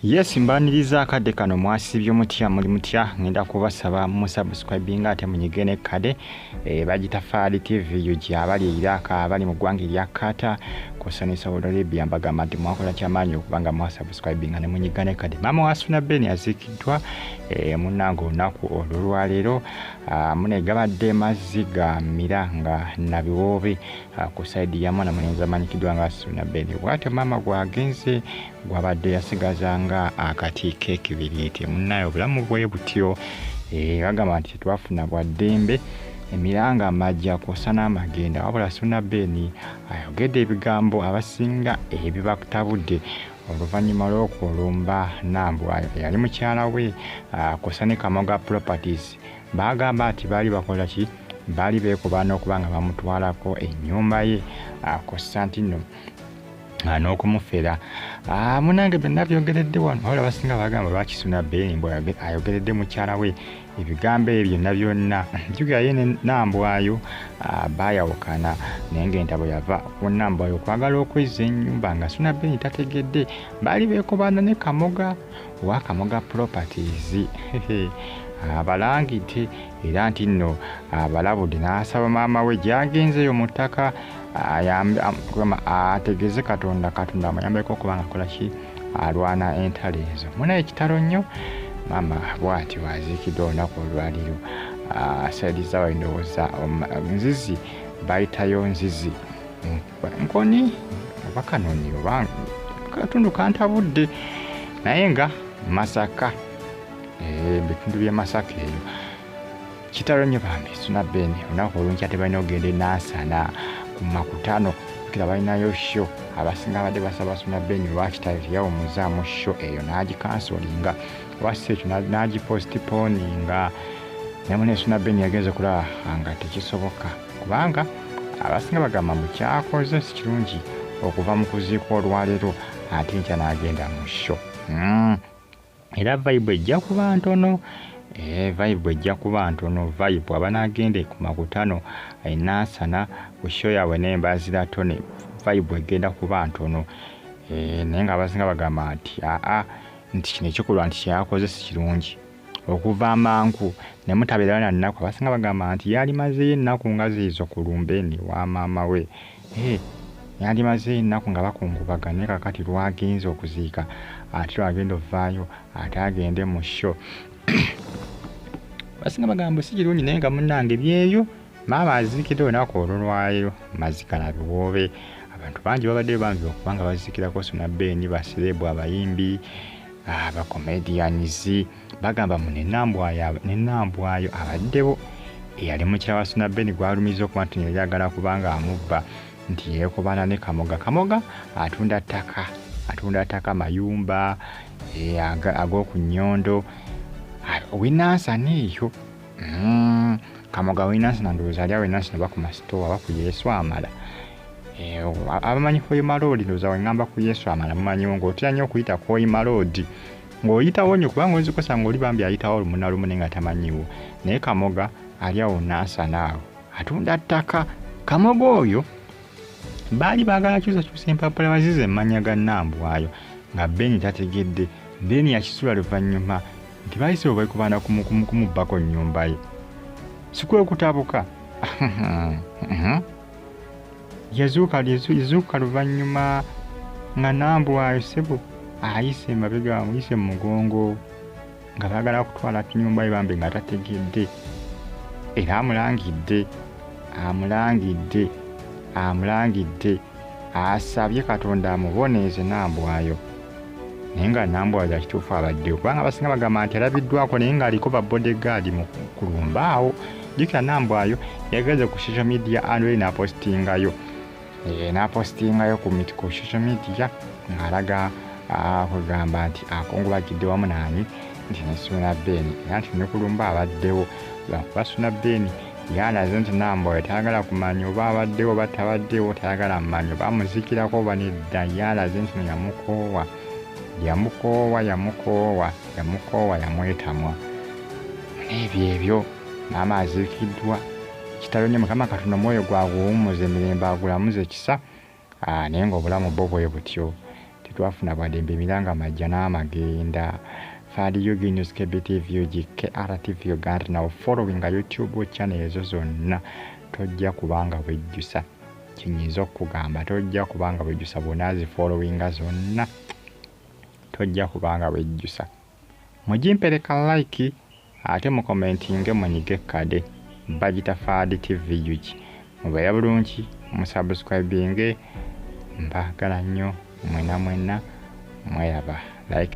Yes, mbaniriza akadde kano. Mwasibye mutya? Muli mutya? Ngenda kubasaba musubscribinga ate munyige ne kade bagitafaali TV UG. Abali e Iraq, abali mu ggwanga erya Qatar kwossa ne Saudi Arabia, mbagamba nti mwakola kyamaanyi okubanga mwasubscribinga ne munyiga ne kade. Maama wa Suna Ben aziikiddwa munnange olunaku olwolwaleero. Mune gabadde mazzi ga mira nga nabiwoobe ku side ya mwana mulenzi amanyikiddwa nga Suna Ben. Bwatyo maama gwagenze gwabadde yasigaza nga akati k'ekibiriiti. Munnaye, obulamu bwe butyo. Bagamba nti tetwafuna bwa ddembe, emiranga amajja kwossa n'amagenda. Wabula Suna Ben ayogedde ebigambo abasinga ebibatabudde oluvannyuma lw'okulumba Nambwayo eyali mukyala we kwossa ne Kamoga Properties. Bagamba nti baali bakola ki? Baali beekubaana okuba nga bamutwalako ennyumba ye kwossa nti nno n'okumufera. Munange, byonna byogeredde wano. Wabula basinga bagamba, lwaki Suna Ben mbw ayogeredde mukyala we ebigambo ebyo byonna byonna? Jjukira ye ne Nambwayo baayawukana, naye ng'entabo yava ku Nambwayo okwagala okwezza ennyumba nga Suna Ben tategedde. Baali beekubaana ne Kamoga owa Kamoga Properties. Abalangidde era nti nno abalabudde n'asaba maama we gy'agenzeeyo mu ttaka ategeeze Katonda, Katonda amuyambeko okuba nga akola ki? Alwana entalo ezo. Munaye, kitalo nnyo. Maama bw'atyo aziikiddwa olunaku olwaleero. Side zawe ndowooza nzizi bayitayo nzizi nkoni oba kanoni oba katundu kantabudde, naye nga Masaka, bitundu by'e Masaka eyo. Kitalo nnyo bambi Suna Ben. Olunaku olunkya tebalina okugenda enansana ku makutano kira balinayo show. Abasinga abadde basaba Suna Ben lwaki teyawumuzaamu show eyo n'agicancelinga oba si ekyo n'agipostponinga. Naye mune Suna Ben yagenze kulaba nga tekisoboka, kubanga abasinga bagamba mbu kyakoze si kirungi okuva mu kuziika olwaleero ate enkya n'agenda mu show. Era vibe ejja kuba ntono, vibe ejja kuba ntono. Vibe abanaagende ku makutano enansana ku show yaabwe n'embazira tone, vibe egenda kuba ntono. Naye nga abasinga bagamba nti aa, nti kino ekikolwa nti kyeyakoze si kirungi okuva amangu ne mutabeerayo na nnaku. Abasinga bagamba nti yalimazeeyo ennaku nga ziizo ku lumbe wa maama we, yandimazeeyo ennaku nga bakungubaga. Naye kakati lwagenze okuziika ate lwagenda ovaayo ate agende mu show, basinga bagamba si kirungi. Naye nga munnange byeyo, maama aziikidde olunaku olulwayo mazika na biwoobe. Abantu bangi babaddeyo bambi okuba nga baziikirako Suna Ben, baceleb, abayimbi, abacomedians. Bagamba mu nenambwayo abaddewo eyali mukyala wa Suna Ben gwalumiza okuba nti yali agala kubanga amubba, nti yeekobana ne Kamoga. Kamoga atunda ttaka, atunda ttaka, mayumba ag'oku nnyondo winansana eyo. Kamoga winansana, ndowooza ali awo enansana oba ku masitowa oba ku Yesu Amala. Abamanyi Hoima Road, ndowooza weŋŋamba ku Yesu Amala mumanyiwo ng'otera nnyo okuyita ku Hoima Road ng'oyitawo nnyo, kubanga oyinza okusanga oli bambi ayitawo lumu na lumu naye nga tamanyiwo. Naye Kamoga ali awo nansana awo atunda ttaka. Kamoga oyo baali baagala kyusakyusa empapula bazize emmanya ga Nambwayo nga Beni tategedde. Beni yakisula luvannyuma nti bayise bwe bakubaana kumubbako nnyumba ye. Si kwe kutabuka? Yazuuka luvannyuma nga Nambwayo ssebo ayise emabega, amuyise mu mugongo nga baagala kutwala nyumba ye bambi nga tategedde. Era amulangidde, amulangidde, amulangidde, asabye Katonda amuboneeze Nambwayo. Naye nga Nambwayo yakituufu abaddewo, kubanga abasinga bagamba nti alabiddwako naye ng'aliko ba bodyguard mu kulumbaawo. Jjukira Nambwayo yagenze ku social media andweri n'apostingayo, n'apostingayo ku social media ng'alaga kugamba nti akungubagidde wamu nani, nti ne Suna Ben, era nti ne kulumba abaddewo. Lwakuba Suna Ben yalaze nti Nambwayo tayagala kumanya oba abaddewo oba tabaddewo, tayagala manya oba amuzikirako oba nedda. Yalaze nti no yamukoowa, yamukoowa, yamukoowa, yamukoowa, yamwetamwa n'ebyo ebyo. Maama aziikiddwa. Kitalo nnyo. Mukama Katonda omwoyo gwaguwummuza emirembe, agulamuze ekisa. Naye ng'obulamu bwo bwe butyo. Tetwafuna bwaddembe, emiranga majja n'amagenda. Fadi UG News, KBTV UG, KRTV Uganda. Nawe followinga YouTube channel ezo zonna, tojja kubanga wejjusa. Kinyinza okukugamba, tojja kubanga wejjusa. Bw'onaazifollowinga zonna, tojja kubanga wejjusa. Mugimpereka like, ate mukomentinge, munyige kade bagita Fadi TV UG. Mubeere bulungi, musubscribinge. Mbaagala nnyo mwena mwena, mweraba like.